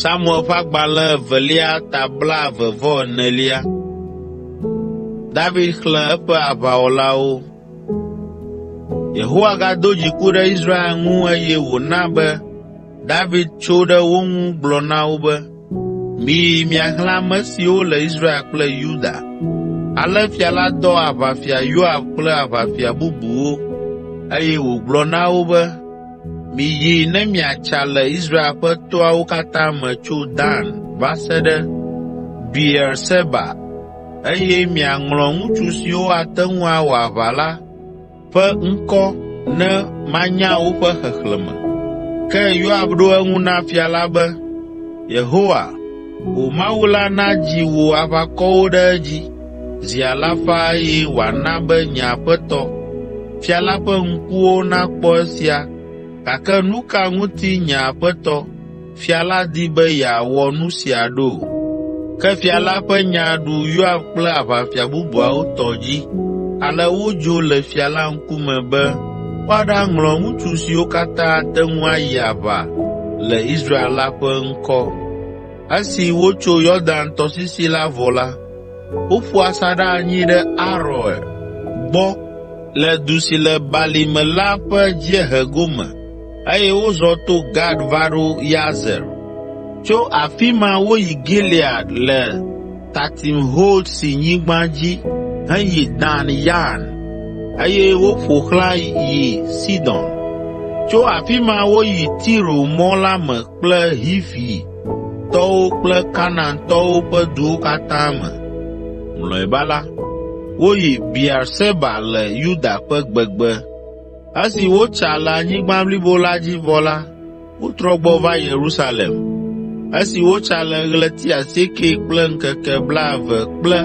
Samuel ƒe agbalẽ evelia ta blaeve-vɔ-enelia. David xlẽ eƒe aʋawɔlawo. Yehowa gado dziku ɖe Israel ŋu eye wòna be David tso ɖe wo ŋu gblɔ na wo be, “Miyi miaxlẽ ame siwo le Israel kple Yuda.” Ale fia la dɔ aʋafia Yoab kple aʋafia bubuwo, eye wògblɔ na wo be, “Miyi ne miatsa le Israel ƒe toawo katã me tso Dan va se ɖe Beerseba eye miaŋlɔ ŋutsu siwo ate ŋu awɔ aʋa la ƒe ŋkɔ ne manya woƒe xexlẽme.” Ke Yoab ɖo eŋu na fia la be, “Yehowa, wò Mawu la nadzi wò aʋakɔwo ɖe edzi zi alafa eye wòana be nye aƒetɔ, fia la ƒe ŋkuwo nakpɔ esia gake nu ka ŋuti nye aƒetɔ, fia la di be yeawɔ nu sia ɖo?” Ke fia la ƒe nya ɖu Yoab kple aʋafia bubuawo tɔ dzi ale wodzo le fia la ŋkume be woaɖaŋlɔ ŋutsu siwo katã ate ŋu ayi aʋa le Israel la ƒe ŋkɔ. Esi wotso Yɔdan tɔsisi la vɔ la, woƒu asaɖa anyi ɖe Aroer gbɔ le du si le balime la ƒe dziehe gome eye wozɔ to Gad va ɖo Yazer. Tso afi ma woyi Gilead le Tatim Hodsi nyigba dzi heyi Dan Yaan, eye woƒo xlã yi Sidon. Tso afi ma woyi Tiro mɔ la me kple Hivitɔwo kple Kanaantɔwo ƒe duwo katã me. Mlɔeba la, woyi Beerseba le Yuda ƒe gbegbe. Esi wotsa le anyigba blibo la dzi vɔ la, wotrɔ gbɔ va Yerusalem. Esi wotsa le ɣleti asiekɛ kple ŋkeke blaeve kple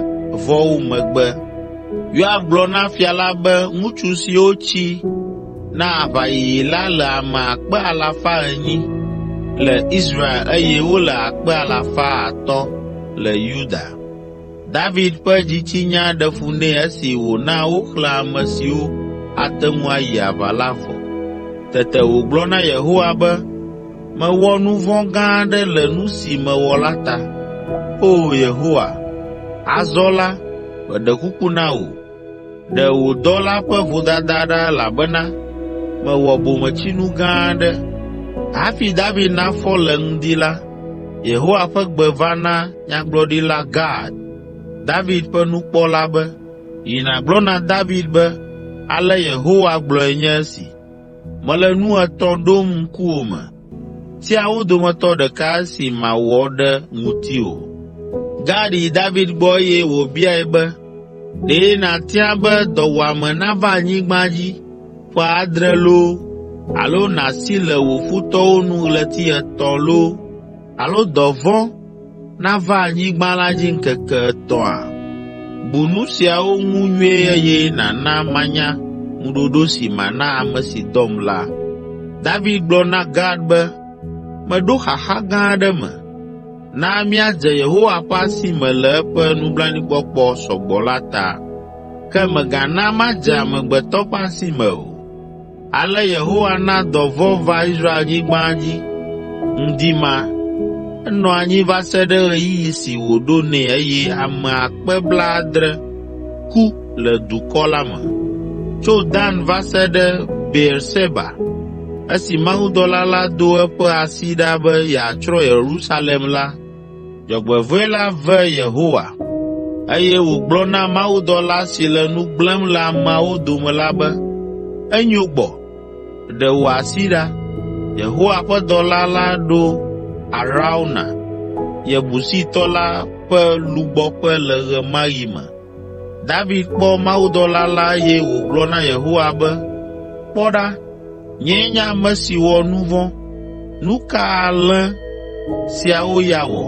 vɔwo megbe. Yoab gblɔ na fia la be ŋutsu siwo tsi na aʋayiyi la le ame akpe alafa enyi le Israel eye wole akpe alafa atɔ̃ le Yuda. David ƒe dzitsinya ɖe fu nɛ esi wòna woxlẽ ame siwo ate ŋu ayi aʋa la vɔ. Tete wògblɔ na Yehowa be, “Mewɔ nu vɔ̃ gã aɖe le nu si mewɔ la ta. O Yehowa, azɔ la, meɖe kuku na wò, ɖe wò dɔla ƒe vodada ɖa elabena mewɔ bometsinu gã aɖe.” Hafi David nafɔ le ŋdi la, Yehowa ƒe gbe va na nyagblɔɖila Gad, David ƒe nukpɔla be, “Yi nàgblɔ na David be, ‘Ale Yehowa gblɔe nye esi: Mele nu etɔ̃ ɖom ŋkuwò me. Tia wo dometɔ ɖeka esi mawɔ ɖe ŋutiwò.’ ” Gad yi David gbɔ eye wòbiae be, “Ɖe nàtia be dɔwuame nava anyigba dzi ƒe adre loo alo nàsi le wò futɔwo nu ɣleti etɔ̃ loo alo dɔvɔ̃ nava anyigba la dzi ŋkeke etɔ̃a? Bu nu siawo ŋu nyuie eye nàna manya ŋuɖoɖo si mana ame si dɔm la.” David gblɔ na Gad be, “Meɖo xaxa gã aɖe me. Na míadze Yehowa ƒe asi me le eƒe nublanuikpɔkpɔ sɔgbɔ la ta, ke mègana madze amegbetɔ ƒe asi me o.” Ale Yehowa na dɔvɔ̃ va Israelnyigba dzi ŋdi ma. Enɔ anyi va se ɖe ɣeyiɣi si wòɖo nɛ eye ame akpe blaadre ku le dukɔ la me, tso Dan va se ɖe Beerseba. Esi mawudɔla la do eƒe asi ɖa be yeatsrɔ̃ Yerusalem la, dzɔgbevɔ̃e la ve Yehowa, eye wògblɔ na mawudɔla si le nu gblẽm le ameawo dome la be, “Enyo gbɔ, ɖe wò asi ɖa.” Yehowa ƒe dɔla la ɖo Arauna, Yebusitɔ la ƒe lugbɔƒe le ɣe ma ɣi me. David kpɔ mawudɔla la eye wògblɔ na Yehowa be, “Kpɔ ɖa, nyee nye ame si wɔ nu vɔ̃. Nu ka alẽ siawo ya wɔ?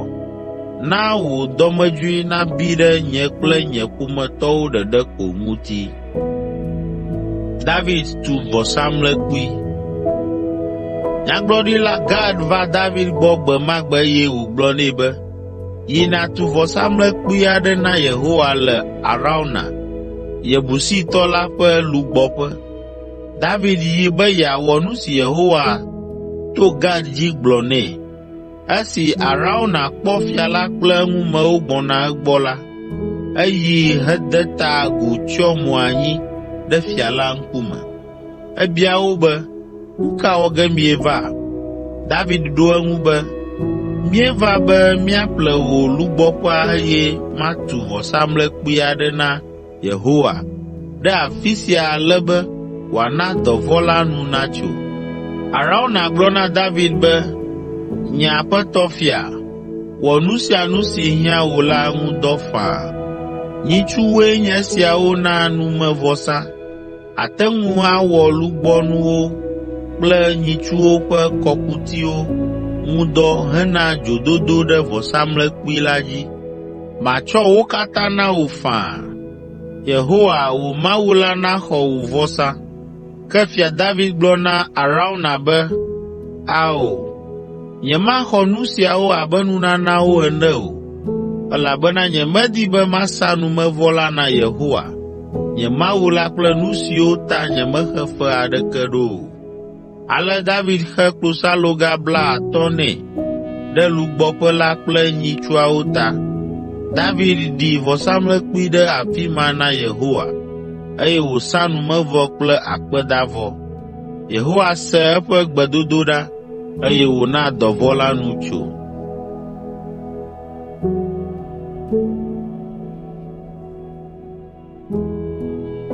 Na wò dɔmedzoe nabi ɖe nye kple nye ƒometɔwo ɖeɖe ko ŋuti.” David tu vɔsamlekpui. Nyagblɔɖila Gad va David gbɔ gbe ma gbe eye wògblɔ nɛ be, “Yi nàtu vɔsamlekpui aɖe na Yehowa le Arauna, Yebusitɔ la ƒe lugbɔƒe.” David yi be yeawɔ nu si Yehowa to Gad dzi gblɔ nɛ. Esi Arauna kpɔ fia la kple eŋumewo gbɔna egbɔ la, eyi hede ta agu tsyɔ mo anyi ɖe fia la ŋkume. Ebia wo be, “Nu ka wɔ ge mieva?” David ɖo eŋu be, “Míeva be míaƒle wò lugbɔƒea eye matu vɔsamlekpui aɖe na Yehowa ɖe afi sia ale be wòana dɔvɔ̃ la nu natso.” Arauna gblɔ na David be, “Nye aƒetɔ fia, wɔ nu sia nu si hiã wò la ŋu dɔ faa. Nyitsuwoe nye esiawo na numevɔsa. Àte ŋu awɔ lugbɔnuwo kple nyitsuwo ƒe kɔkutiwo ŋu dɔ hena dzododo ɖe vɔsamlekpui la dzi. Matsɔ wo katã na wò faa. Yehowa, wò Mawu la naxɔ wò vɔsa.” Ke Fia David gblɔ na Arauna be, “Ao, nyemaxɔ nu siawo abe nunanawo ene o, elabena nyemedi be masa numevɔ la na Yehowa, nye Mawu la kple nu siwo ta nyemexe fe aɖeke ɖo o.” Ale David xe klosaloga blaatɔ̃ nɛ ɖe lugbɔƒe la kple nyitsuawo ta. David ɖi vɔsamlekpui ɖe afi ma na Yehowa, eye wòsa numevɔ kple akpedavɔ. Yehowa se eƒe gbedodoɖa, eye wòna dɔvɔ̃ la nu tso.